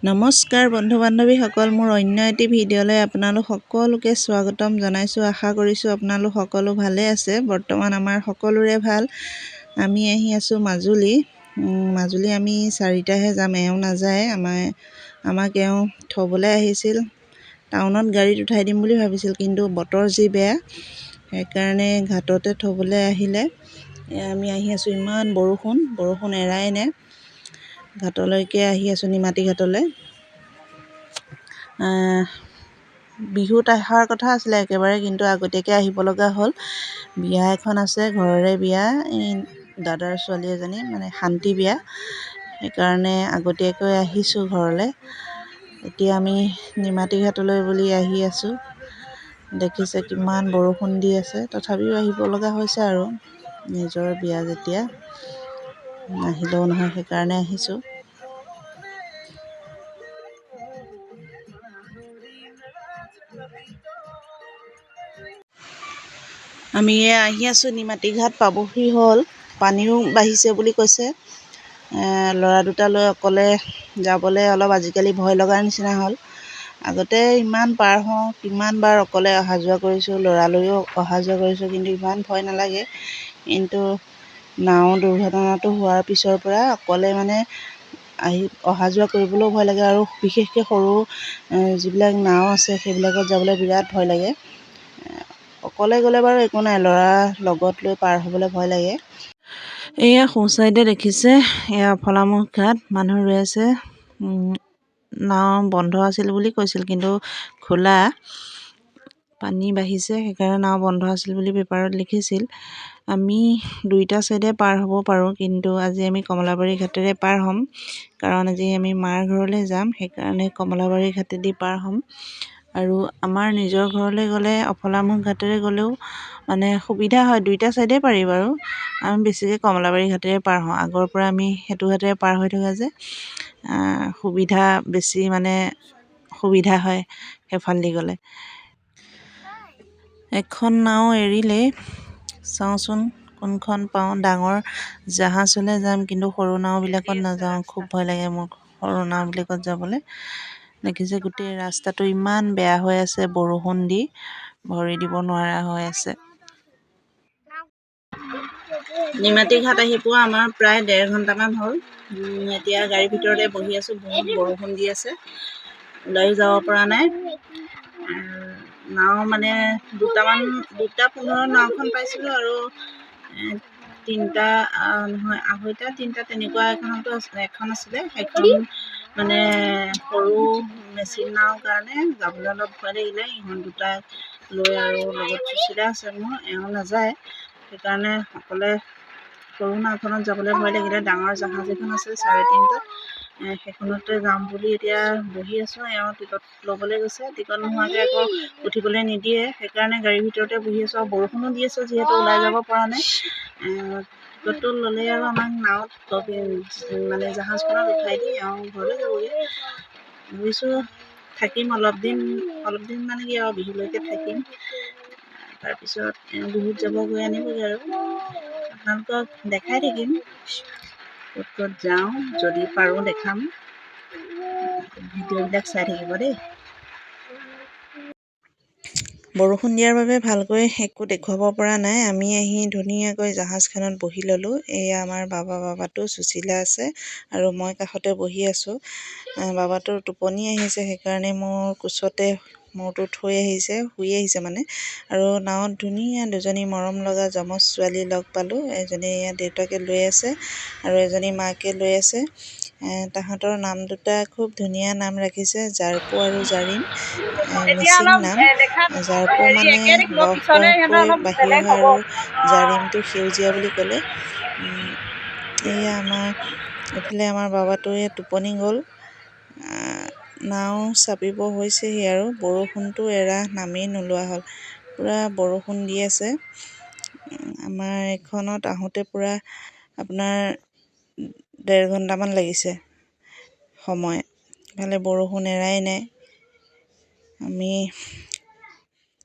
নমস্কাৰ বন্ধু বান্ধৱীসকল, মোৰ অন্য এটি ভিডিঅ'লৈ আপোনালোক সকলোকে স্বাগতম জনাইছোঁ। আশা কৰিছোঁ আপোনালোক সকলো ভালে আছে। বৰ্তমান আমাৰ সকলোৰে ভাল। আমি আহি আছোঁ মাজুলী। মাজুলী আমি চাৰিটাহে যাম, এওঁ নাযায়। আমাক এওঁ থ'বলৈ আহিছিল। টাউনত গাড়ীত উঠাই দিম বুলি ভাবিছিল, কিন্তু বতৰ যি বেয়া, সেইকাৰণে ঘাটতে থ'বলৈ আহিলে। আমি আহি আছোঁ, ইমান বৰষুণ, বৰষুণ এৰাই নাই। ঘাটলৈকে আহি আছোঁ, নিমাতী ঘাটলৈ। বিহুত অহাৰ কথা আছিলে একেবাৰে, কিন্তু আগতীয়াকৈ আহিব লগা হ'ল। বিয়া এখন আছে, ঘৰৰে বিয়া, এই দাদাৰ ছোৱালী এজনী, মানে শান্তি বিয়া, সেইকাৰণে আগতীয়াকৈ আহিছোঁ ঘৰলৈ। এতিয়া আমি নিমাতী ঘাটলৈ বুলি আহি আছোঁ। দেখিছে কিমান বৰষুণ দি আছে, তথাপিও আহিব লগা হৈছে আৰু নিজৰ বিয়া যেতিয়া নাহিলেও নহয়, সেইকাৰণে আহিছোঁ। আমি আহি আছোঁ, নিমাতী ঘাট পাবহি হ'ল। পানীও বাঢ়িছে বুলি কৈছে। ল'ৰা দুটা লৈ অকলে যাবলৈ অলপ আজিকালি ভয় লগাৰ নিচিনা হ'ল। আগতে ইমান পাৰ হওঁ, কিমান বাৰ অকলে অহা যোৱা কৰিছোঁ, ল'ৰালৈও অহা যোৱা কৰিছোঁ, কিন্তু ইমান ভয় নালাগে। কিন্তু নাও দুৰ্ঘটনাটো হোৱাৰ পিছৰ পৰা অকলে মানে আহি অহা যোৱা কৰিবলৈও ভয় লাগে, আৰু বিশেষকৈ সৰু যিবিলাক নাও আছে সেইবিলাকত যাবলৈ বিৰাট ভয় লাগে। অকলে গ'লে বাৰু একো নাই, ল'ৰা লগত লৈ পাৰ হ'বলৈ ভয় লাগে। এয়া সোঁ চাইডে দেখিছে, এয়া ফলামুখ ঘাট, মানুহ ৰৈ আছে। নাও বন্ধ আছিল বুলি কৈছিল, কিন্তু খোলা। পানী বাঢ়িছে, সেইকাৰণে নাও বন্ধ আছিল বুলি পেপাৰত লিখিছিল। আমি দুইটা চাইডে পাৰ হ'ব পাৰোঁ, কিন্তু আজি আমি কমলাবাৰী ঘাটেৰে পাৰ হ'ম, কাৰণ আজি আমি মাৰ ঘৰলৈ যাম, সেইকাৰণে কমলাবাৰী ঘাটেদি পাৰ হ'ম। আৰু আমাৰ নিজৰ ঘৰলৈ গ'লে অফলামুখ ঘাটেৰে গ'লেও মানে সুবিধা হয়, দুইটা চাইডে পাৰি বাৰু। আমি বেছিকৈ কমলাবাৰী ঘাটেৰে পাৰ হওঁ, আগৰ পৰা আমি সেইটো ঘাটেৰে পাৰ হৈ থকা যে সুবিধা বেছি, মানে সুবিধা হয় সেইফালেদি গ'লে। এখন নাও এৰিলেই, চাওঁচোন কোনখন পাওঁ। ডাঙৰ জাহাজ হ'লে যাম, কিন্তু সৰু নাওবিলাকত নাযাওঁ, খুব ভয় লাগে মোক সৰু নাওবিলাকত যাবলৈ। দেখিছে গোটেই ৰাস্তাটো ইমান বেয়া হৈ আছে, বৰষুণ দি ভৰি দিব নোৱাৰা হৈ আছে। নিমাতী ঘাট আহি পোৱা আমাৰ প্ৰায় 1.5 ঘণ্টামান হ'ল। এতিয়া গাড়ীৰ ভিতৰতে বহি আছোঁ, বহুত বৰষুণ দি আছে, ওলায়ো যাব পৰা নাই। নাও মানে দুটামান, 2:15 নাওখন পাইছিলোঁ, আৰু তিনিটা নহয় আঢ়ৈটা তিনিটা তেনেকুৱা এখনতো এখন আছিলে। সেইখন মানে সৰু মেচিন নাও কাৰণে যাবলৈ অলপ ভয় লাগিলে। ইহঁত দুটাক লৈ আৰু লগত সুশীলা আছে মোৰ, এওঁ নাযায়, সেইকাৰণে অকলে সৰু নাওখনত যাবলৈ ভয় লাগিলে। ডাঙৰ জাহাজ এখন আছে 3:30ত, সেইখনতে যাম বুলি এতিয়া বহি আছোঁ। এওঁ টিকট ল'বলৈ গৈছে, টিকট নোহোৱাকৈ আকৌ উঠিবলৈ নিদিয়ে, সেইকাৰণে গাড়ীৰ ভিতৰতে বহি আছোঁ। আৰু বৰষুণো দি আছে যিহেতু ওলাই যাব পৰা নাই। টিকটটো ল'লেই আৰু আমাক নাৱত মানে জাহাজখনত উঠাই দি এওঁ ঘৰলৈ যাবগৈ। ভাবিছোঁ থাকিম অলপ দিন, অলপ দিন মানে কি আৰু বিহুলৈকে থাকিম, তাৰপিছত এওঁ বিহুত যাব, গৈ আনিবগৈ। আৰু আপোনালোকক দেখাই থাকিম ক'ত ক'ত যাওঁ, যদি পাৰোঁ দেখাম। ভিডিঅ'বিলাক চাই থাকিব দেই। বৰষুণ দিয়াৰ বাবে ভালকৈ একো দেখুৱাব পৰা নাই। আমি আহি ধুনীয়াকৈ জাহাজখনত বহি ল'লোঁ। এয়া আমাৰ বাবাটো, সুশীলা আছে আৰু মই কাষতে বহি আছোঁ। বাবাটোৰ টোপনি আহিছে, সেইকাৰণে মোৰ কোচতে মূৰটো থৈ আহিছে, শুই আহিছে মানে। আৰু নাৱত ধুনীয়া দুজনী মৰম লগা যমজ ছোৱালী লগ পালোঁ। এজনী এয়া দেউতাকে লৈ আছে আৰু এজনী মাকে লৈ আছে। তাহাঁতৰ নাম দুটা খুব ধুনীয়া নাম ৰাখিছে, জাৰপু আৰু জাৰিম, এতিয়া মিচিং অলপ নাম। দেখাত জাৰপু হেৰি মানে একে দেখিব, লহ পিছলে সিহঁতৰ পহকৈ অলপ বাঢ়ি বেলেগ অহা হ'ব। আৰু জাৰিমটো সেউজীয়া বুলি ক'লে। এয়া আমাৰ এইফালে আমাৰ বাবাটোৱে টোপনি গ'ল। নাও চাপিব হৈছেহি আৰু বৰষুণটো এৰা নামেই নোলোৱা হ'ল, পূৰা বৰষুণ দি আছে। আমাৰ এইখনত আহোঁতে পূৰা আপোনাৰ 1.5 ঘণ্টামান লাগিছে সময়। ইফালে বৰষুণ এৰাই নাই। আমি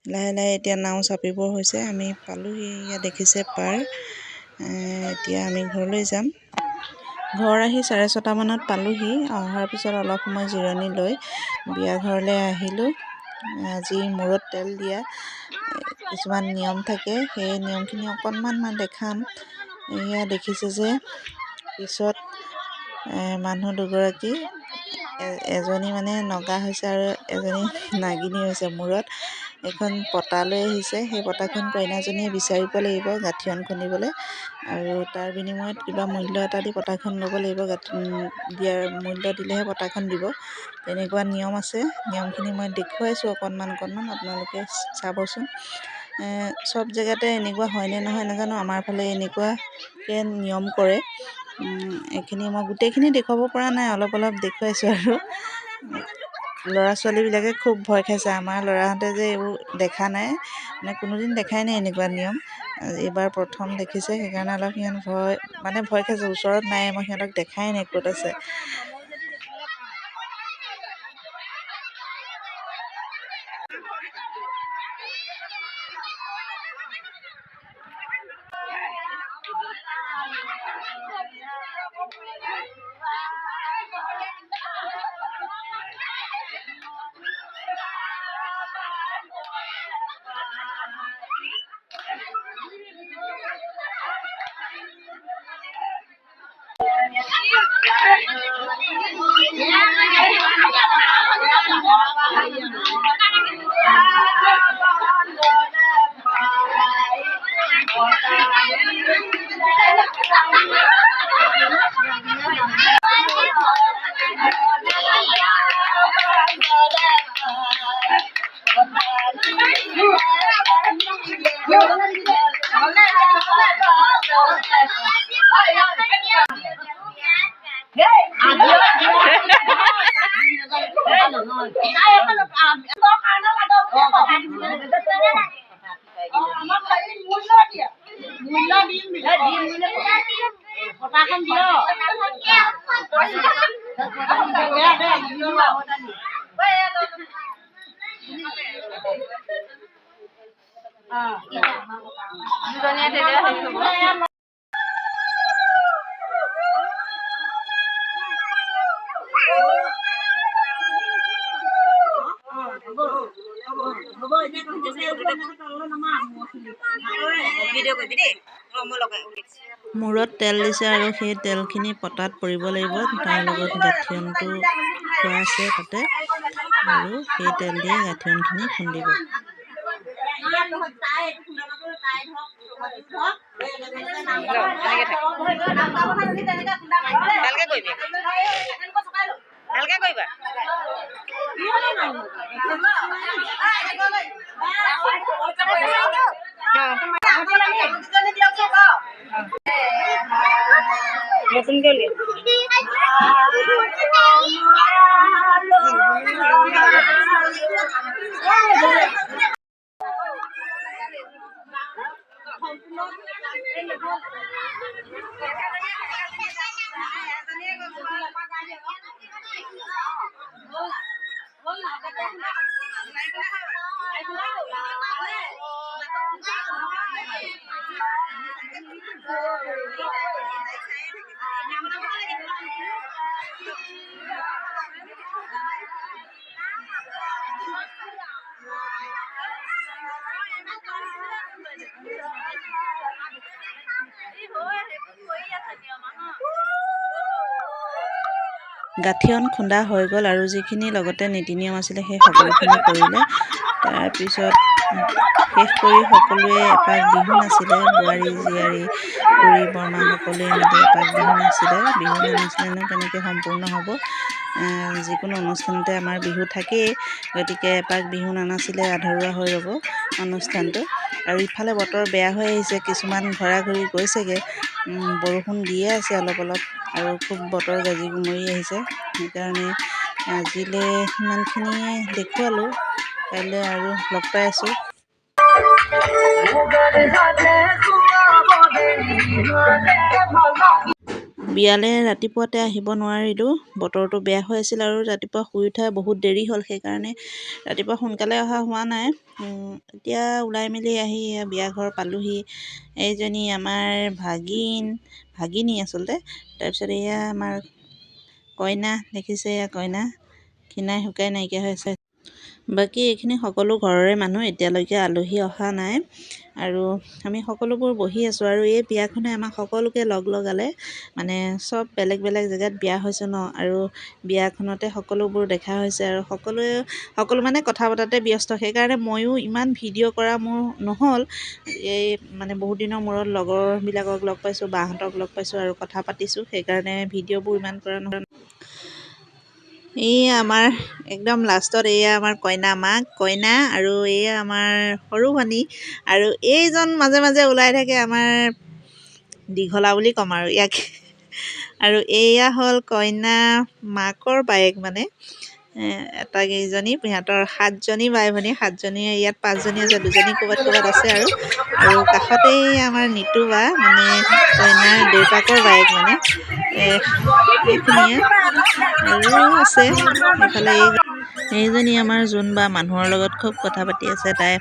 লাহে লাহে এতিয়া নাও চাপিব হৈছে, আমি পালোহি। ইয়াত দেখিছে পাৰ। এতিয়া আমি ঘৰলৈ যাম। ঘৰ আহি 6:30মানত পালোহি। অহাৰ পিছত অলপ সময় জিৰণি লৈ বিয়া ঘৰলৈ আহিলোঁ। আজি মূৰত তেল দিয়া কিছুমান নিয়ম থাকে, সেই নিয়মখিনি অকণমান মই দেখাম। এয়া দেখিছে যে পিছত মানুহ দুগৰাকী, এজনী মানে নগা হৈছে আৰু এজনী নাগিনী হৈছে। মূৰত এখন পতা লৈ আহিছে। সেই পতাখন কইনাজনীয়ে বিচাৰিব লাগিব গাঁঠিয়ন খুন্দিবলৈ আৰু তাৰ বিনিময়ত কিবা মূল্য এটা দি পতাখন ল'ব লাগিব। দিয়াৰ মূল্য দিলেহে পতাখন দিব, তেনেকুৱা নিয়ম আছে। নিয়মখিনি মই দেখুৱাইছোঁ অকণমান অকণমান, আপোনালোকে চাবচোন। চব জেগাতে এনেকুৱা হয়নে নহয় নাজানো, আমাৰ ফালে এনেকুৱাকৈ নিয়ম কৰে। এইখিনি মই গোটেইখিনি দেখুৱাব পৰা নাই, অলপ অলপ দেখুৱাইছোঁ। আৰু ল'ৰা ছোৱালীবিলাকে খুব ভয় খাইছে। আমাৰ ল'ৰাহঁতে যে এইবোৰ দেখা নাই, মানে কোনোদিন দেখাই নাই এনেকুৱা নিয়ম, এইবাৰ প্ৰথম দেখিছে। সেইকাৰণে অলপ সিহঁত ভয়, মানে ভয় খাইছে। ওচৰত নাই, মই সিহঁতক দেখাই নাই ক'ত আছে। মূৰত তেল দিছে আৰু সেই তেলখিনি পতাত পৰিব লাগিব, তাৰ লগত গাঁঠিয়নটো থোৱা আছে তাতে, আৰু সেই তেল দিয়ে গাঁঠিয়নখিনি খুন্দিব। ভালকে কৰিবা। নতুনকে গাঁঠিয়ন খুন্দা হৈ গ'ল আৰু যিখিনি লগতে নীতি নিয়ম আছিলে সেই সকলোখিনি কৰিলে। তাৰপিছত শেষ কৰি সকলোৱে এপাক বিহু নাচিলে। বোৱাৰী, জীয়াৰী, খুৰী, বৰমা সকলোৱে মিলি এপাক বিহু নাচিলে। বিহু নানাচিলেনো কেনেকৈ সম্পূৰ্ণ হ'ব? যিকোনো অনুষ্ঠানতে আমাৰ বিহু থাকেই, গতিকে এপাক বিহু নানাচিলে আধৰুৱা হৈ ৰ'ব অনুষ্ঠানটো। আৰু ইফালে বতৰ বেয়া হৈ আহিছে, কিছুমান ঘৰা ঘৰি গৈছেগৈ। বৰষুণ দিয়ে আছে অলপ অলপ আৰু খুব বতৰ গাজি গুমৰি আহিছে। সেইকাৰণে আজিলৈ সিমানখিনিয়ে দেখুৱালোঁ, কাইলৈ আৰু লগ পাই আছোঁ। বিয়ালৈ ৰাতিপুৱাতে আহিব নোৱাৰিলোঁ, বতৰটো বেয়া হৈ আছিল আৰু ৰাতিপুৱা শুই উঠা বহুত দেৰি হ'ল, সেইকাৰণে ৰাতিপুৱা সোনকালে অহা হোৱা নাই। এতিয়া ওলাই মেলি আহি বিয়া ঘৰ পালোহি। এইজনী আমাৰ ভাগিন, ভাগিনী আচলতে। তাৰপিছত এয়া আমাৰ কইনা দেখিছে, এয়া কইনা ক্ষীণাই শুকাই নাইকিয়া হৈ আছে। বাকী এইখিনি সকলো ঘৰৰে মানুহ, এতিয়ালৈকে আলহী অহা নাই আৰু আমি সকলোবোৰ বহি আছোঁ। আৰু এই বিয়াখনে আমাক সকলোকে লগ লগালে, মানে চব বেলেগ বেলেগ জেগাত বিয়া হৈছে ন, আৰু বিয়াখনতে সকলোবোৰ দেখা হৈছে আৰু সকলোৱে সকলো মানে কথা পতাতে ব্যস্ত, সেইকাৰণে ময়ো ইমান ভিডিঅ' কৰা মোৰ নহ'ল। এই মানে বহুত দিনৰ মূৰত লগৰবিলাকক লগ পাইছোঁ, বাহঁতক লগ পাইছোঁ আৰু কথা পাতিছোঁ, সেইকাৰণে ভিডিঅ'বোৰ ইমান কৰা নহ'ল। এই আমাৰ একদম লাষ্টত এয়া আমাৰ কইনা মাক, কইনা আৰু এয়া আমাৰ সৰু ভনী আৰু এইজন মাজে মাজে ওলাই থাকে, আমাৰ দীঘলা বুলি ক'ম আৰু ইয়াক। আৰু এয়া হ'ল কইনা মাকৰ বায়েক, মানে এটা কেইজনী সিহঁতৰ সাতজনী বাই ভনী, সাতজনীয়ে ইয়াত পাঁচজনী আছে, দুজনী ক'ৰবাত ক'ৰবাত আছে। আৰু আৰু কাষতেই আমাৰ নিতু বা, মানে কইনাৰ দেউতাকৰ বায়েক, মানে এইখিনিয়ে আৰু আছে। এইফালে এই এইজনী আমাৰ জোন বা, মানুহৰ লগত খুব কথা পাতি আছে। তাই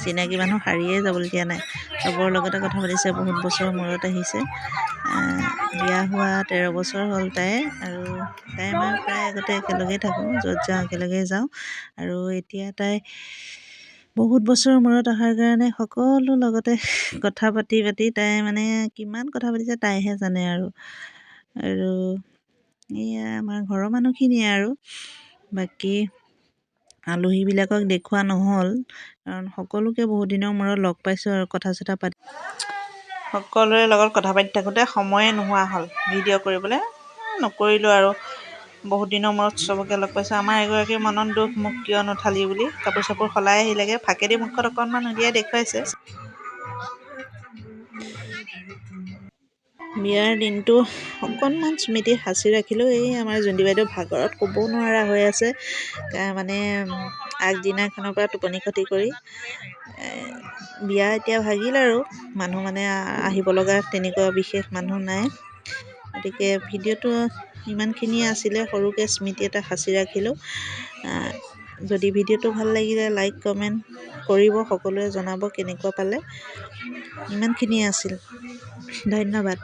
চিনাকি মানুহ সাৰিয়ে যাবলৈ দিয়া নাই, চবৰ লগতে কথা পাতিছে। বহুত বছৰৰ মূৰত আহিছে, বিয়া হোৱা 13 বছৰ হ'ল তাই। আৰু তাই মই প্ৰায় আগতে একেলগেই থাকোঁ, য'ত যাওঁ একেলগেই যাওঁ। আৰু এতিয়া তাই বহুত বছৰৰ মূৰত অহাৰ কাৰণে সকলো লগতে কথা পাতি পাতি তাই মানে কিমান কথা পাতিছে তাইহে জানে। আৰু আৰু এয়া আমাৰ ঘৰৰ মানুহখিনিয়ে আৰু বাকী আলহীবিলাকক দেখুওৱা নহ'ল, কাৰণ সকলোকে বহুত দিনৰ মূৰত লগ পাইছোঁ আৰু কথা চথা পাতি সকলোৰে লগত কথা পাতি থাকোঁতে সময়ে নোহোৱা হ'ল ভিডিঅ' কৰিবলৈ, নকৰিলোঁ। আৰু বহুত দিনৰ মূৰত চবকে লগ পাইছোঁ। আমাৰ এগৰাকীৰ মনত দুখ, মোক কিয় নুঠালি বুলি। কাপোৰ চাপোৰ সলাই আহিলেগৈ, ফাকেদি মুখত অকণমান উলিয়াই দেখুৱাইছে। বিয়াৰ দিনটো অকণমান স্মৃতি সাঁচি ৰাখিলোঁ। এই আমাৰ জোনটি বাইদেউ ভাগৰত ক'বও নোৱাৰা হৈ আছে, মানে আগদিনাখনৰ পৰা টোপনি ক্ষতি কৰি। বিয়া এতিয়া ভাগিল আৰু মানুহ মানে আহিব লগা তেনেকুৱা বিশেষ মানুহ নাই। গতিকে ভিডিঅ'টো ইমানখিনিয়ে আছিলে, সৰুকৈ স্মৃতি এটা সাঁচি ৰাখিলোঁ। যদি ভিডিঅ'টো ভাল লাগিলে লাইক কমেণ্ট কৰিব, সকলোৱে জনাব কেনেকুৱা পালে। ইমানখিনিয়ে আছিল, ধন্যবাদ।